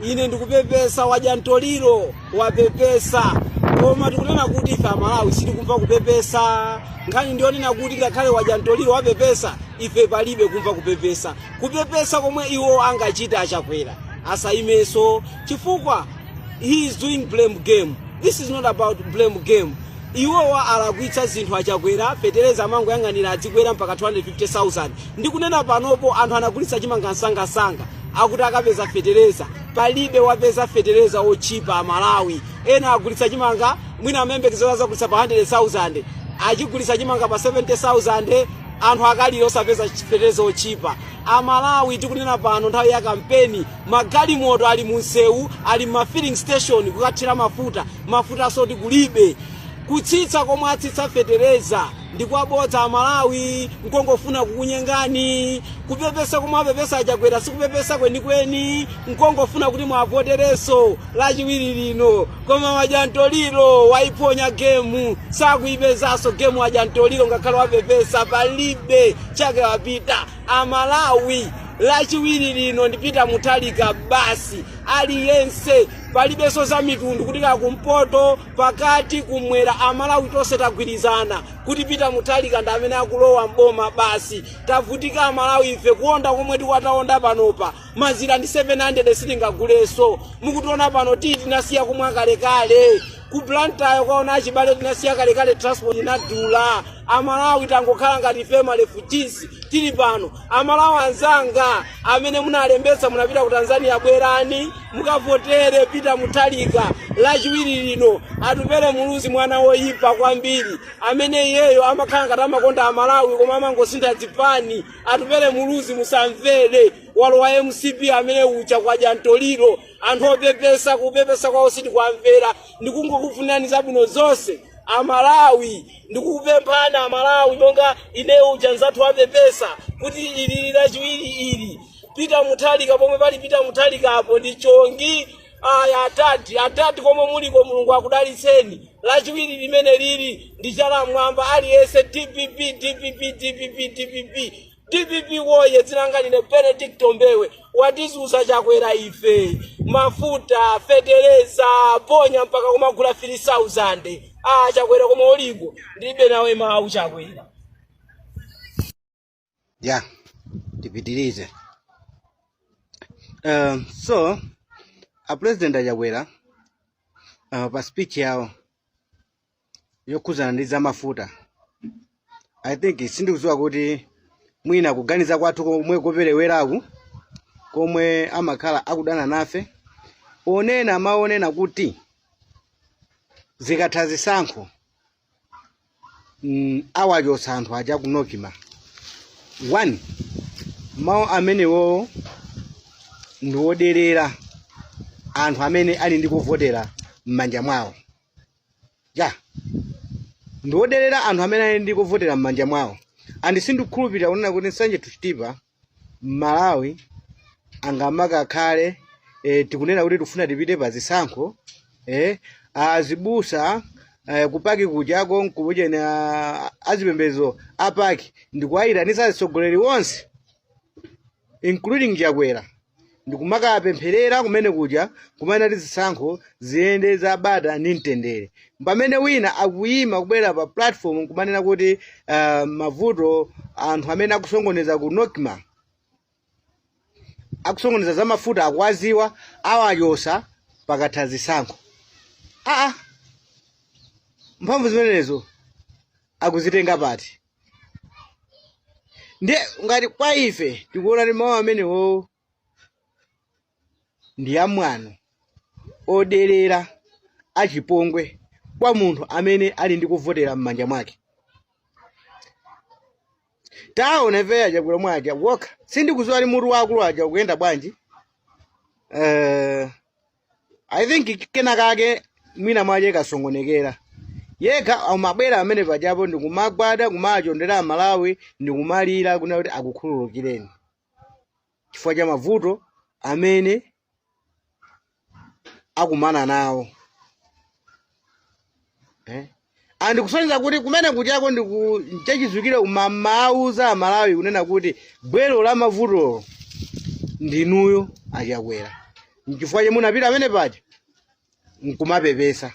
Ine ndikupepesa, wadya mtoliro, wapepesa, koma tikunena kuti ife Amalawi sitikumva kupepesa. Nkhani ndiyonena kuti ngakhale wadya mtoliro, wapepesa, ife palibe kumva kupepesa. Kupepesa komwe iwo angachita, aChakwera asayimenso, chifukwa he is doing blame game. This is not about blame game. Iwowa alakwitsa zinthu aChakwera. Fetereza amangoyang'anira adzikwera mpaka 250,000. Ndikunena panopo, anthu anagulitsa chimanga msangasanga, akuti akapeza fetereza. Palibe wapeza fetereza otchipa. Amalawi ena agulitsa chimanga, mwina amayembekezera azagulitsa pa 100,000, achigulitsa chimanga pa 70,000. Anthu akalira osapeza fetereza otchipa. Amalawi, tikunena pano, nthawi ya kampeni, magalimoto ali munsewu, ali ma filling station kukathira mafuta, mafuta soti kulibe. Kutsitsa komwe atsitsa fetereza ndi kwabodza, Amalawi, nkongofuna kukunyengani. Kupepesa komwe apepesa aChakwera sikupepesa kwenikweni, nkongofuna kuti mwavoterenso Lachiwiri lino. Koma wadya mtoliro, waiponya game, sakuyipezanso game. Wadya mtoliro, ngakhale wapepesa, palibe chake wapita. Amalawi, Lachiwiri lino ndipita Mutharika basi. Aliyense, palibenso za mitundu kuti kakumpoto, pakati, kumwera. Amalawi tonse tagwirizana kuti Peter Mutharika ndi amene akulowa mboma basi. Tavutika Amalawi ife, kuonda komwe tikwataonda panopa, mazira ndi 700, sitingagulenso. Mukutiona pano, titi tinasiya kumwa kalekale ku Blantyre, kwaona achibale tinasiya kalekale, transport inadula. Amalawi tangokhala ngati ife ma refugees tili pano. Amalawi anzanga amene munalembetsa, munapita ku Tanzania, bwerani mukavotere Peter Mutharika Lachiwiri lino. Atupele Muluzi, mwana woyipa kwambiri, amene iyeyo amakhala ngati amakonda Amalawi koma amangosintha zipani. Atupele Muluzi musamvere, walowa MCP amene ucha kwadya mtoliro. Anthu opepesa, kupepesa kwawo sitikwamvera. Ndikungokufunirani zabwino zonse, Amalawi. Ndikukupemphani Amalawi, monga ineyo uja nzathu wapepesa, kuti ili Lachiwiri ili Peter Mutharika. Pomwe pali Peter Mutharika apo ndi chongi. Aya, atati atati, komwe muliko, Mulungu akudalitseni. Lachiwiri limene lili ndi chalamwamba aliyense. DPP, DPP, DPP, DPP, DPP woye! Dzina line Benedict Mbewe. Watizuza Chakwera ife, mafuta, fetereza ponya mpaka kumagula 3000. Ah, Chakwera, koma uliko, ndilibe nawe mawu, Chakwera. Ya, tipitirize. So a President aChakwera, pa speech yawo yokhuzana ndi zamafuta, I think sindikudziwa kuti mwina kuganiza kwathu komwe kopereweraku, komwe amakhala akudana nafe, ponena maonena kuti zikatha zisankho awachotsa anthu aja ku NOCMA. One, mawu amenewo ndi woderera anthu amene ali ndi kuvotera m'manja mwawo. Ya, ndi woderera anthu amene ali ndi kuvotera m'manja mwawo. And sindikukhulupirira kunena kuti Nsanje to Chitipa, Malawi angamakakhale tikunena kuti tifuna tipite pa zisankho, azibusa ku PAC kujako nkupuchena azipembedzo a PAC ndikuwayitanitsa atsogoleri onse, including Chakwera, ndikumakapempherera kumene kuja, kumene ati zisankho ziyende zabata ndi mtendere, pamene wina akuyima kubwera pa platform kumanena kuti mavuto, anthu amene akusongoneza ku NOCMA, akusongoneza za mafuta, akuwaziwa, awachosa pakatha zisankho. Aa, mphamvu zimenezo akuzitenga pati? Ndiye ngati kwa ife tikuona ndi mawu amenewo ndi amwano, oderera, achipongwe kwa munthu amene ali ndi kuvotera m'manja mwake. Taona ife aChakwera mwaja wokha, sindikudziwa ali mutu wakulu aja ukuyenda bwanji. I think kena kake mwina mwache kasongonekera yekha. Amabwera amene pajapo ndikumagwada, kumachondera Amalawi, ndikumalira kuna kuti akukhululukireni chifukwa cha mavuto amene akumana nawo, eh? Andikusonyeza kuti kumene kuchako ndiku chachizwikire umamauza Amalawi kunena kuti gwero la mavuto ndinuyo aChakwera. Nchifukwa chake munapita pamene paja nkumapepesa,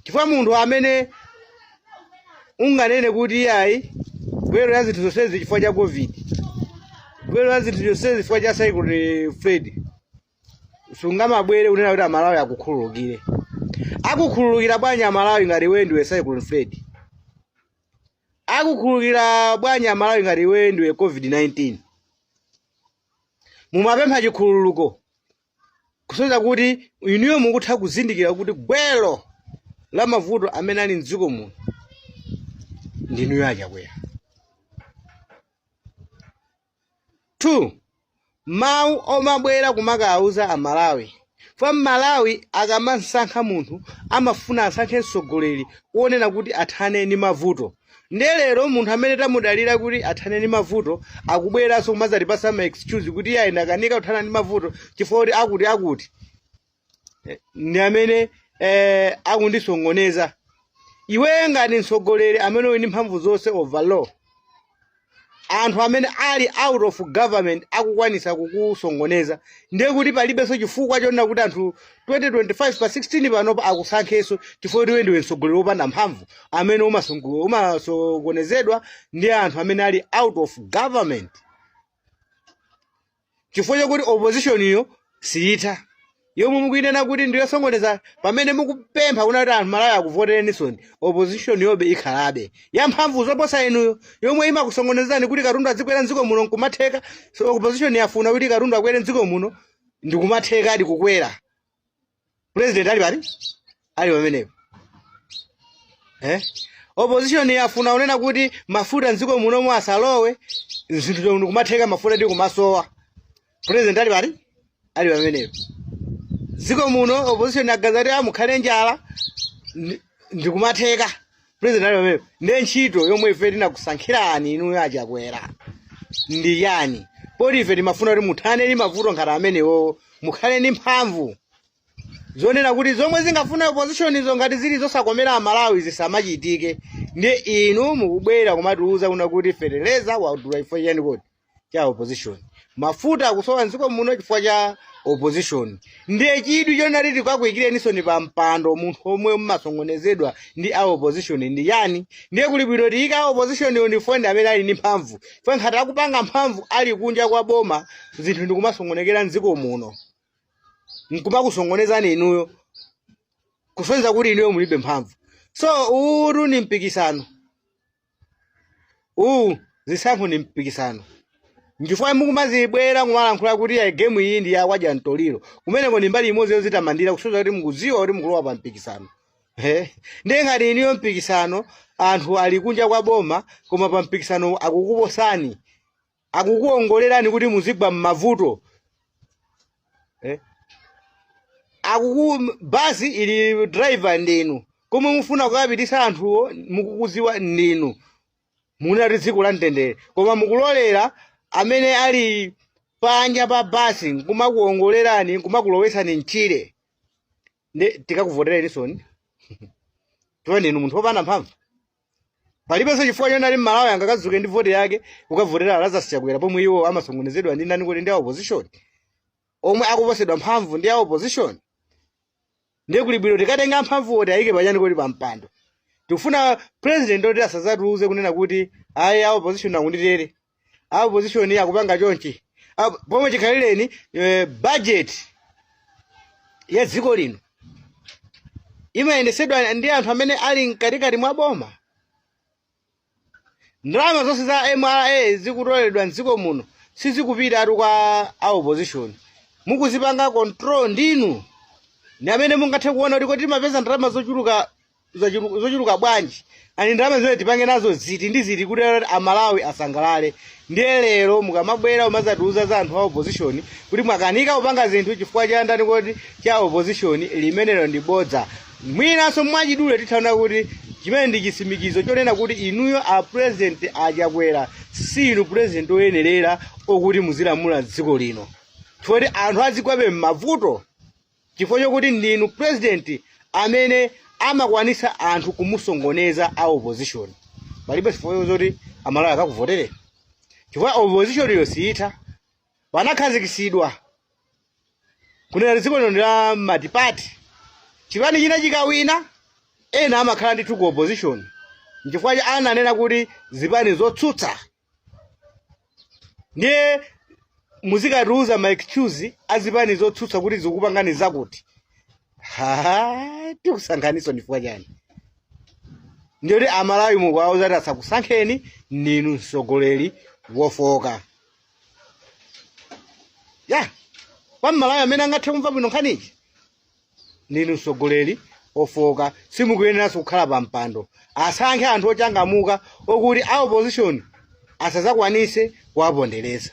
chifukwa munthu amene unganene kuti iyayi, gwero ya zinthu zonsezi chifukwa cha COVID, gwero ya zinthu zonsezi chifukwa cha Cyclone Freddy, sungamabwere kunena kuti Amalawi akukhululukire. Akukhululukira bwanji Amalawi ngati iwe ndiwe Cyclone Freddy? Akukhululukira bwanji Amalawi ngati iwe ndiwe COVID-19? Mumapempha chikhululuko kusonyeza kuti inuyo mukutha kuzindikira kuti gwero la mavuto amene ali mdziko muno ndinuyo aChakwera. 2 mawu omabwera kumakauza Amalawi fa Mmalawi akamasankha munthu amafuna asankhe mtsogoleri wonena kuti athane ndi mavuto. Ndiye lero munthu amene tamudalira kuti athane ndi mavuto akubweranso kumazatipasa ma excuse kuti iye ndakanika kuthana ndi mavuto chifukwa kuti akuti akuti ndi amene akundisongoneza. Iwe ngati mtsogoleri amene uli ndi mphamvu zonse over law, anthu amene ali out of government akukwanisa kukusongoneza, ndiye kuti palibenso chifukwa chonena kuti anthu 2025 pa 16 panopa akusankhenso, chifukwa kuti iwe ndiwe mtsogoleri wopanda mphamvu amene umasokonezedwa ndi anthu amene ali out of government, chifukwa chakuti opposition iyo siyitha yomwe mukuinena kuti ndiyosongoneza. Pamene mukupempha kuna kuti anthu Malawi akuvoterenisoni, opposition yobe ikhalabe yamphamvu zoposa inuyo, yomwe imakusongonezani kuti katundu azikwera mdziko muno nkumatheka. So opposition yafuna kuti katundu akwere mdziko muno ndikumatheka adi kukwera, president ali pali ali pamenepo. Opposition yafuna unena kuti mafuta mdziko munomo asalowe, zinthu ndikumatheka, mafuta ndi kumasowa, president ali pali ali pamenepo. Dziko muno opposition yagaza kuti amukhale njala, ndikumatheka, president ali pamenepo. Ndiye ntchito yomwe ife tinakusankhirani inuyo aChakwera ndi yani, poti ife timafuna kuti muthane ndi mavuto ngati amenewo, mukhale ndi mphamvu zonena kuti zomwe zingafuna opposition izo ngati zili zosakomera Amalawi zisamachitike. Ndiye inu mukubwera kumatiuza kuna kuti feteleza wadula chifukwa chani kodi? Cha opposition. Mafuta akusowa mdziko muno chifukwa cha opposition. Ndiye chidwi chonena tikakuyikireniso pa mpando munthu omwe mmasongonezedwa ndi a opposition ndi yani? Ndiye kuli bwino tiyike a opposition yo, ndi ndi amene ali ndi mphamvu, chifukwa ngati akupanga mphamvu ali kunja kwa boma, zinthu ndikumasongonekera mdziko muno nkumakusongonezani inuyo, kusonyeza kuti inuyo mulibe mphamvu. So uwu ni mpikisano uwu, zisankho ni mpikisano. Nchifukwa mukumazibwera kumalankhula kuti ya game iyi ndi yakwadya mtoliro, kumeneko ndi mbali imodzi yozitamandira, kusonyeza kuti mukudziwa kuti mukulowa pa mpikisano. Ndiye ngati iniyo mpikisano anthu ali kunja kwa boma, koma pa mpikisano akukuposani, akukuongolerani kuti muzigwa m'mavuto. Akuku basi ili driver ndinu, komwe mufuna kukapitisa anthuwo mukukuziwa ndinu, munati dziko la mtendere, koma mukulolera amene ali panja pa basi nkumakuongolerani, nkumakulowesani mchire. Ndi tikakuvotereni soni chifukwa ndinu munthu wopanda mphamvu. Palibenso chifukwa chonali Mmalawi angakadzuke ndi voti yake kukavotera Lazarus Chakwera pomwe iwo amasongonezedwa ndi ndani kuti? Ndi a opposition omwe akuposedwa mphamvu ndi a opposition. Ndiye kuli bwino tikatenga mphamvu oti ayike pachani kuti? Pa mpando. Tikufuna president oti asazatiuze kunena kuti ayi, a opposition akunditere, a opposition akupanga chonchi. Pomwe chikhalireni budget ya dziko lino imayendesedwa ndi anthu amene ali mkatikati mwa boma. Ndalama zonse za MRA zikutoledwa mdziko muno sizikupita kwa a opposition, mukuzipanga control ndinu, ndi amene mungathe kuona kuti kodi timapeza ndalama zochuluka zochuluka bwanji, ani ndalama zimene tipange nazo ziti ndi ziti kuti Amalawi asangalale. Ndiye lero mukamabwera umazatiuza za anthu a opposition kuti mwakanika kupanga zinthu chifukwa cha ndani kodi? Cha opposition, limenelo ndi bodza. Mwinanso mwachidule tithaona kuti chimene ndi chitsimikizo chonena kuti inuyo a President aChakwera si inu president oyenerera okuti muzilamula dziko lino, chifukwa kuti anthu azigwabe m'mavuto, chifukwa chokuti ndinu president amene amakwanisa anthu kumusongoneza a opposition. Palibe chifukwa zoti Amalawi akakuvotere, chifukwa opposition yo siyitha. Panakhazikitsidwa Kunena kuti dziko lino ndi la multiparty, chipani china chikawina, ena amakhala ndithu ku opposition. Nchifukwa cha ananena kuti zipani zotsutsa. Ndiye muzikatiuza ma excuse a zipani zotsutsa kuti zikupangani zakuti, ha, tikusankhaniso ndifukwa chani? Ndiyoti Amalawi mukuwauza kuti asakusankheni, ndinu mtsogoleri wofoka. Ya kwa Mmalawi amene angathe kumva bwino nkhanichi, ndinu mtsogoleri ofoka, simukuyeneranso kukhala pa mpando. Asankhe anthu ochangamuka okuti a opposition asazakwanise kuwapondereza.